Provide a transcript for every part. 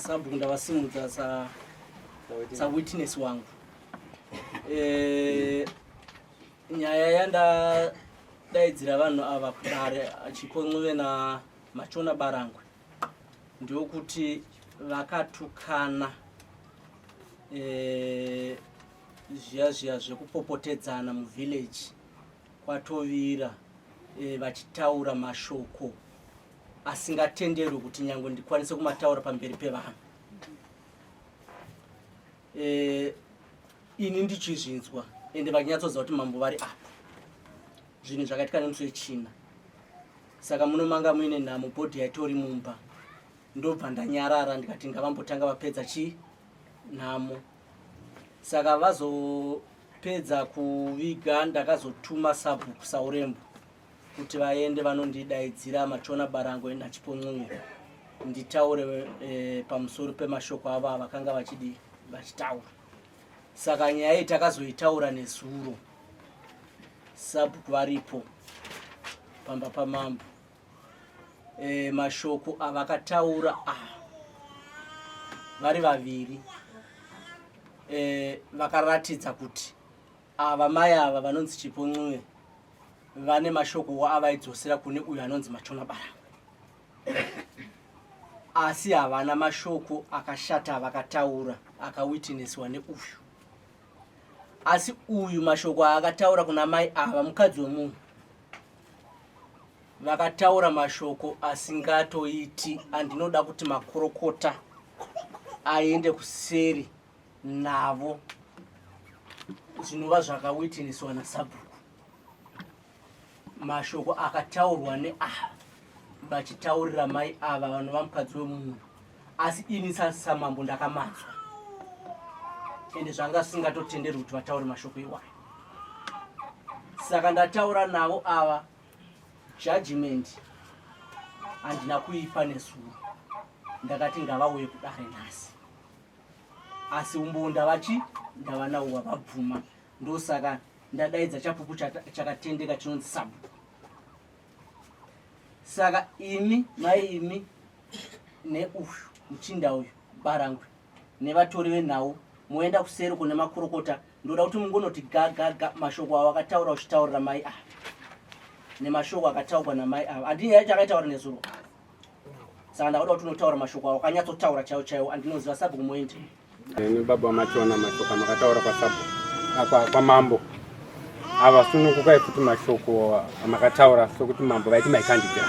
Sabhuku ndavasimudza sa sa witness wangu. Eh, nyaya yandadaidzira vanhu ava kudare Chipo Ncube na Machona Barangwe ndokuti vakatukana eh, zviya zviya zvekupopotedzana muvillage kwatovira e, vachitaura mashoko asingatenderwi kuti nyange ndikwanise kumataura pamberi pevanhu e, ini ndichizvinzwa ende vachinyatsoziva kuti mambo vari apo zvinhu zvakaitika nemusi wechina saka munomanga muine nhamo bhodhi yaitori mumba ndobva ndanyarara ndikati ngavambotanga vapedza chii nhamo saka vazopedza kuviga ndakazotuma sabhuku saurembo kuti vaende vanondidaidzira machona barango nachipo ncube nditaure e, pamusoro pemashoko avo avakanga vachidi vachitaura saka nyaya iyi takazoitaura nezuro sabhuku varipo pamba pamambo e, mashoko avakataura ah, vari vaviri e, vakaratidza kuti ava mai ava vanonzi Chipo Ncube vane mashoko avaidzosera kune uyo anonzi Machona Barangwe asi havana mashoko akashata avakataura akawitnesiwa neuyu asi uyu mashoko aakataura kuna mai ava mukadzi wemunhu vakataura mashoko asingatoiti andinoda kuti makorokota aende kuseri navo zvinova zvakawitiniswa nasabhuku mashoko akataurwa neava vachitaurira mai ava vanova mukadzi wemunhu asi ini samambo ndakamanzwa ende zvanga zvisingatotenderwi kuti vataure mashoko iwayo saka ndataura navo ava judgment handina kuipa nezuro ndakati ngavauye kudare nhasi asi umbowo ndavachi ndavanawo wavabvuma ndosaka ndadaidza chapupu chakatendeka chinonzi sabhuku saka imi mai imi neuyu muchinda uyu barangwe nevatori venhau moenda kuseri kune makurukota ndoda kuti mungonoti gagaga mashoko awo akataura uchitaurira mai ava nemashoko akataurwa namai ava handii nyaya yacho akaitaura nezuro saka ndakuda kuti unotaura mashoko awo akanyatsotaura chaiwo chaiwo andinoziva sabhuku moende Ini baba machona mashoko amakataura kwasabhuku apa kwamambo ava sunungukai futi mashoko amakataura sokuti mambo vaiti maikandidzira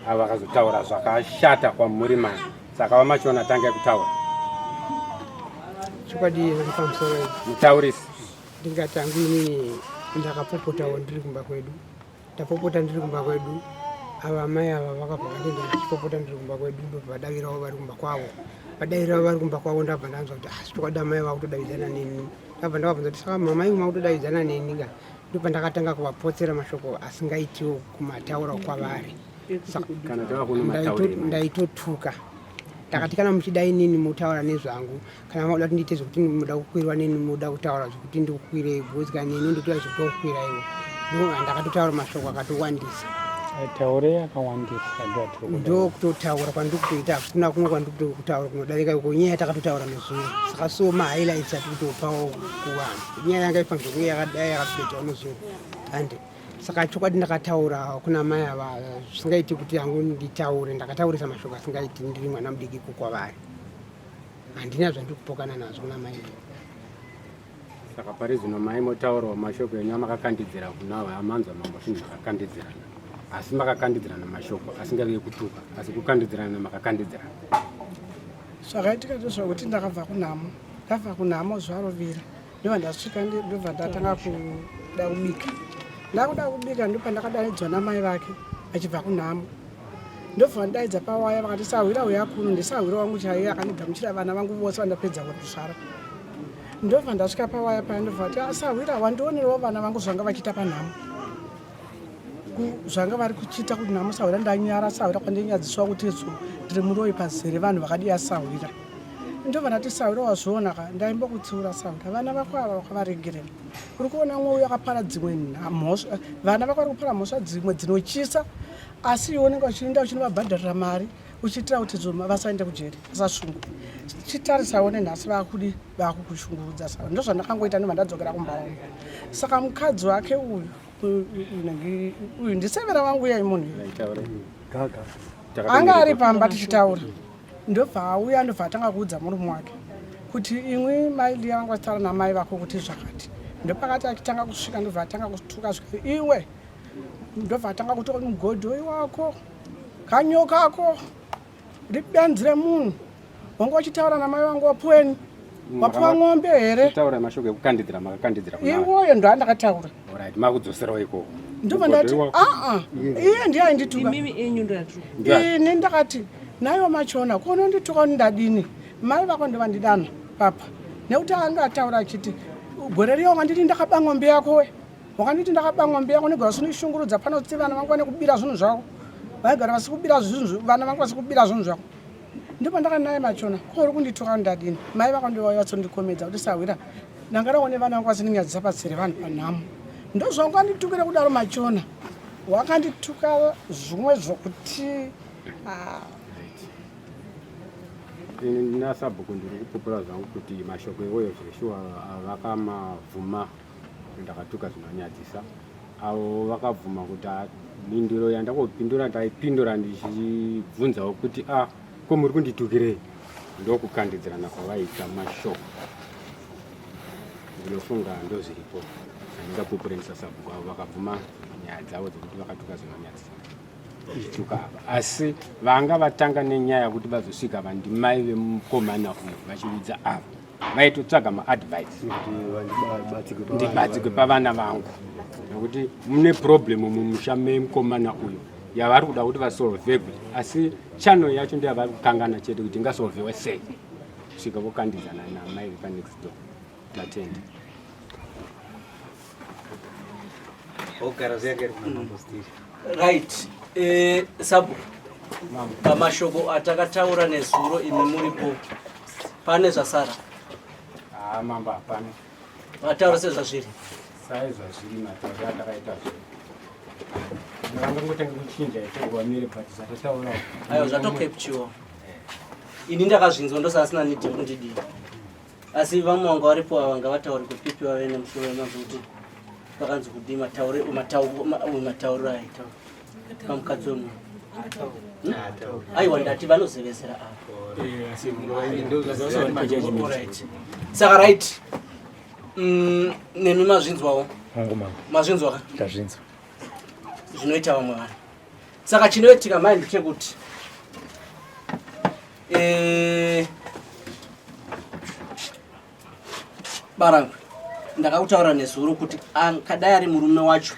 ava vakazotaura zvakashata kwamuri mani saka vamachona tangai kutaura chokwadi vari pamusoro mutaurisi ndingati hangu inini ndakapopotawo ndiri kumba kwedu ndapopota ndiri kumba kwedu ava amai ava vakabva vandinda ndichipopota ndiri kumba kwedu ndobva vadavirawo vari kumba kwavo vadavirawo vari kumba kwavo ndabva ndanzwa kuti asi ah, chokwadi amai vakutodavidzana neni ndabva ndavabvunza kuti saka mama ivo makutodavidzana neni ka ndobva ndakatanga kuvapotsera mashoko asingaitiwo kumataura kwavari ndaitotuka ndakati kana muchida inini mutaura nezvangu kana makuda kuti ndiite zvekuti muda kukwirwa neni muda kutaura zvekuti ndikukwirei because kana neni ndotoda zvekuti okukwira iwo ndakatotaura mashoko akatowandisa taure akawandisa ndokutotaura kwandiri kutoita hakuna kumwe kwandiri kutaura kunodarika iko nyaya yatakatotaura nezuro saka so mahighlights atiri kutopawo kuvanhu nyaya yanga ifanirwa kunge yakadai yakatoitawo nezuro hande saka chokwadi ndakataura kuna mai ava zvisingaiti kuti hangu nditaure ndakataurisa mashoko asingaiti ndiri mwana mudiki kukwavari handina zvandiri kupokana nazvo kuna mai saka pari zvino mai motaurawo mashoko enyu amakakandidzira kuna amanzwa mambo zvinhu zvakakandidzirana asi makakandidzirana mashoko asingave ekutuka asi kukandidzirana makakandidzirana zvakaitika ndezvekuti ndakabva kunhamo ndabva kunhamo zuva rovira ndobva ndasvika ndobva ndatanga kuda kubika ndakuda kubika ndopandakadaidzwa namai vake achibva kunhamo ndobva vandaidza pawaya vakati sahwira uya kuno ndisahwira wangu chaiye akandigamuchira vana vangu vose vandapedza kuzvara ndobva ndasvika pawaya paya ndobva vati ah, sahwira wandionerawo vana vangu zvanga vachiita panhamo zvanga vari kuchiita kuti nhamo sahwira ndanyara sahwira kwandinyadziswa kuti zo ndiri muroyi pazere vanhu vakadiya sahwira ndobva ndati sahwira wazviona ka ndaimbokutsiura sahwira vana vako ava wakavaregerera uri kuona umwe uyo akapara dzimwe mhosva vana vako vari kupara mhosva dzimwe dzinochisa asi iwe unenge uchienda uchinovabhadharira mari uchiitira kuti zvoma vasaende kujeri vasasungwe chitarisawo nenhasi vakudi vakukushungurudza saka ndozvandakangoita ndobva ndadzokera kumba wangu saka mukadzi wake uyu uyu ndisevera wangu uyai munhu anga ari pamba tichitaura ndobva auya ndobva atanga kuudza murume wake kuti imwi mai liya vanga vachitaura namai vako kuti zvakati ndopakati achitanga kusvika ndobva atanga kutuka svika iwe ndobva atanga kuti mugodhoi wako kanyokako ribenzi remunhu wanga uchitaura namai vangu wapuweni wapuwa ng'ombe here taura mashoko ekukandidzira makakandidzira iwoyo ndo andakataura right makudzoserawo ikoko ndobva ndati aa iye ndiye aindituka ini ndakati naiwo machona ko unondituka kuti ndadini mai vako ndovandidana papa nekuti anga ataura achiti gore riya wanganditi ndakaba ng'ombe yako we wakanditi ndakaba ng'ombe yako negara sinishungurudza pano tsi vana vangu vane kubira zvinhu zvako vaigara vasi kubira zvinhu vana vangu vasi kubira zvinhu zvako ndipo ndakanaye machona ko uri kundituka ndadini mai vako ndovauya vatsondikomedza kuti sahwira ndanga ndaone vana vangu vasindinyadzisa pasere vanhu panhamo ndozvangu anditukire kudaro machona wakandituka zvimwe zvokuti ah. Ini ndinasabhuku ndiri kupupura zvangu kuti mashoko iwoyo zveshuwa vakamabvuma ndakatuka zvinonyadzisa avo vakabvuma kuti ah, mhinduro yandakopindura ndaipindura ndichibvunzawo kuti a ah, ko muri kunditukirei ndokukandidzirana kwavaita mashoko ndinofunga ndozviripo handingapupure ndisasabhuku avo vakabvuma nyaya dzavo dzekuti vakatuka zvinonyadzisa vachituka ava asi vanga vatanga nenyaya yekuti vazosvika vandimai vemukomana uyu vachiudza ava vaitotsvaga maadvice ndibatsigwe pavana vangu nekuti mune problem mumusha memukomana uyu yavari kuda kuti vasolvegwe asi channel yacho ndeyavari kukangana chete kuti ingasolvewe sei kusvika vokandidzana namai vepanext door tatenda Right. Eh, sabu pamashoko atakataura nezuro imi muripo pane zvasara? Ah, mambo hapana. Vataura sezvazviri. Sai zvazviri mataura atakaita zvo. Ndangangotanga kuchinja ichogwamire but zvatataura. Ayo zvatokepchiwa. Ini ndakazvinzwa ndosasina need yekundidii. Asi vamwe vanga varipo ava ngavataure kupipi vave nemusoro wemazvo kuti vakanzi kudii mataure matauriro aita pamukadzi wemunhu. Hmm? Aiwa ndati vanozevezera ava. Saka right. Mm, nemi mazvinzwawo. Mazvinzwa ka? Tazvinzwa. Zvinoita vamwe vanhu. Saka chinoitika mai ndechekuti eh, Barangwe ndakakutaura nezuro kuti kadai ari murume wacho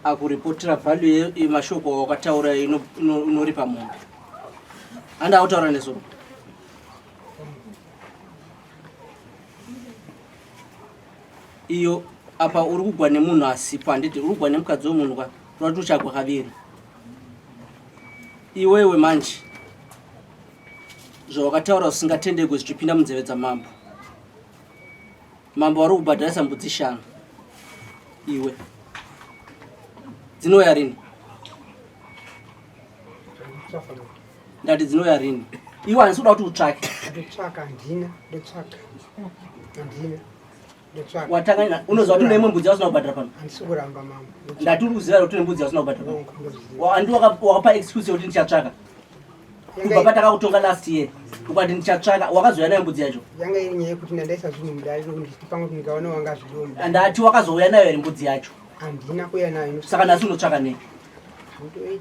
akuripotera value yemashoko awakataura inoripa mombe. Andakutaura nezuro. Iyo apa uri kugwa nemunhu asipo handiti uri kugwa nemukadzi wemunhu ka urati uchagwa kaviri. Iwewe manje zvawakataura zvisingatendegwe zvichipinda munzeve dzamambo. Mambo vari kubhadharisa mbudzi shanu. Iwe dzinouya rini? Ndati dzinouya rini? Iwe handisi kuda kuti utsvake. Ndotsvaka handina, ndotsvaka handina. Watanga unoziva kuti une imwe mbudzi yausina kubhadhara pano? Handisi kuramba mambo. Ndati uri kuziva kuti une mbudzi yausina kubhadhara pano. Handi wakapa excuse yekuti ndichatsvaka. Kubva patakakutonga last year ukati ndichatsvaka wakazouya nayo mbudzi yacho? Yanga iri nyaya yekuti ndandaisa zvinhu mudare nditi pamwe kuti ndikaona wanga zvidomba. Ndati wakazouya nayo here mbudzi yacho? Handina kuuya nayo. Saka nhasi unotsvaka nei?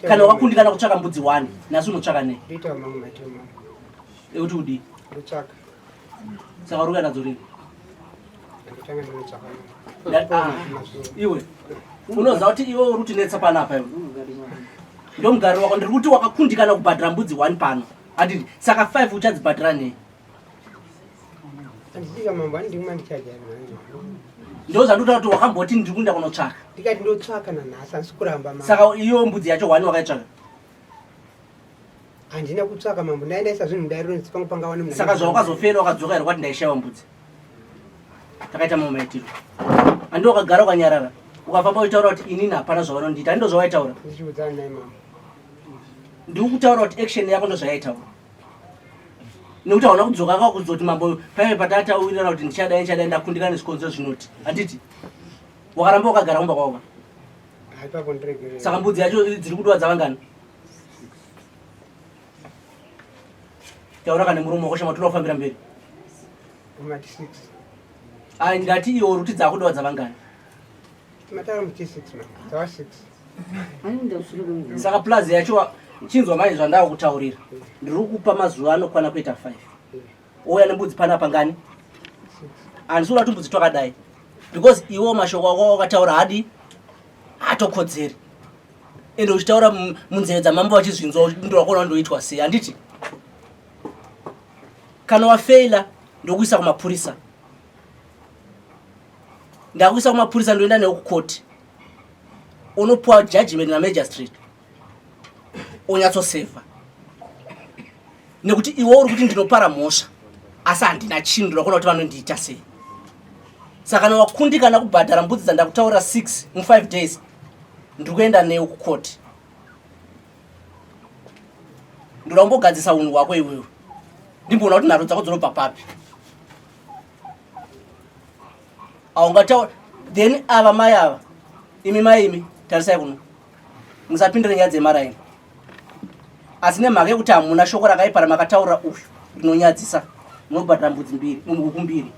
Kana wakakundikana kutsvaka mbudzi one, nhasi unotsvaka nei? Ndoita mamwe maitiro mamwe. Ekuti udii? Ndotsvaka. Saka uri kuuya nadzo rini? Ah, iwe unoziva kuti iwe uri kutinetsa panapa iwe ndomugariro wako ndiri kuti wakakundikana kubhadhara mbudzi one pano handiti saka five uchadzibhadhara nei ndozvandotaura kuti wakamboti ndiri kuenda kunotsvaka ndikati ndotsvaka nanhasi handisi kuramba saka iyo mbudzi yacho one wakaitsvaka Handina kutsvaka mambo, ndaenda isa zvinhu mudariro ndisi pangu panga wane Saka zvawakazofela wakadzoka here kwati ndaishaiwa mbudzi? Takaita mamwe maitiro. Handi wakagara ukanyarara ukafamba uchitaura kuti inini hapana zvavanondiita, handi ndozvawaitaura? Ndichiudzana naye mambo. Ndiri kutaura kuti action yako ndozvayaitaura. Nekuti hauna kudzoka ka kuzoti mambo paive patataurirana kuti ndichadai ndichadai ndakundikana nezvikonzero zvinoti. Handiti? Wakaramba wakagara kumba kwako. Ipapo ndiregerere. Saka mbudzi yacho dziri kudiwa dzavangani? Taura kana muromo wako shama toda kufambira mberi. Mati 6. Ai ndati iwe uri kuti dzakudiwa dzavangani? Matara muti 6 ma. Dzava 6. Saka plus yacho chinzwa manje zvandakutaurira. Ndiri kukupa mazuva anokwana kuita 5. Ouya nembudzi panapa ngani? Handisi kuda tumbudzi twakadai. Because iwo mashoko ako wakataura hadi hatokodzeri. Ende uchitaura munzeve dzamambo vachizvinzwa ndirakuona ndoitwa sei handiti? Kana wafeila ndokuisa kumapurisa. Ndakuisa kumapurisa ndoenda newe kukoti. Unopuwa judgment namagistrate. Onyatsosevha. Nekuti iwe uri kuti ndinopara mhosva asi handina chinhu ndinokuona kuti vanondiita sei. Saka kana wakundikana kubhadhara mbudzi dzandakutaurira 6 mu 5 days ndiri kuenda newe kukoti. Ndoda kumbogadzisa unhu hwako iwewe. Ndimboona kuti nharo dzako dzinobva papi. Aungataura then ava mai ava imi mai imi tarisai kuno musapindire nyaya dzemaraini asi nemhaka yekuti hamuna shoko rakaipa ramakataura uyu rinonyadzisa munobhadhara mbudzi mbiri huku mbiri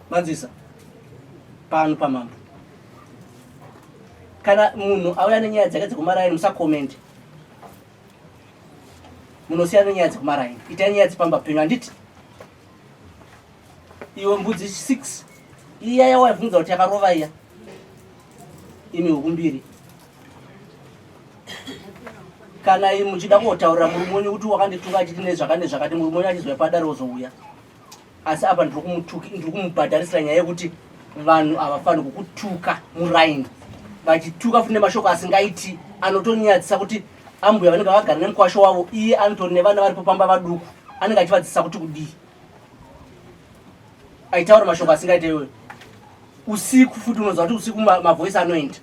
manzwisa pano pamambo kana munhu auya nenyaya dzake dzekumaraini musakomente munosiyana nenyaya dzekumaraini itai nyaya dzepamba penyu handiti iwe mbudzi 6 iya yawaibvunza kuti yakarova iya imi huku mbiri kana muchida kotaurira murume wenyu kuti wakandituka achiti nezvakati nezvakati murume wenyu achizouya padare ozouya asi apa ndiri kumubhadharisira nyaya yekuti vanhu havafaniri kukutuka muraini vachituka futi nemashoko asingaiti anotonyadzisa kuti ambuya vanenge vakagara nemukwasho wavo iye anotori nevana varipo pamba vaduku anenge achivadzidzisa kuti kudii aitaura mashoko asingaite iyoyo usiku futi unoziva kuti usiku mavoice anoenda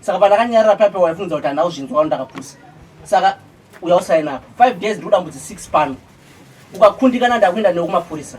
saka pandakanyarara pape waifunza kuti handina kuzvinzwa wano ndakapusa saka uya usaina apa 5 days ndikuda mbudzi 6 pano ukakundikana ndakuenda newe kumapurisa.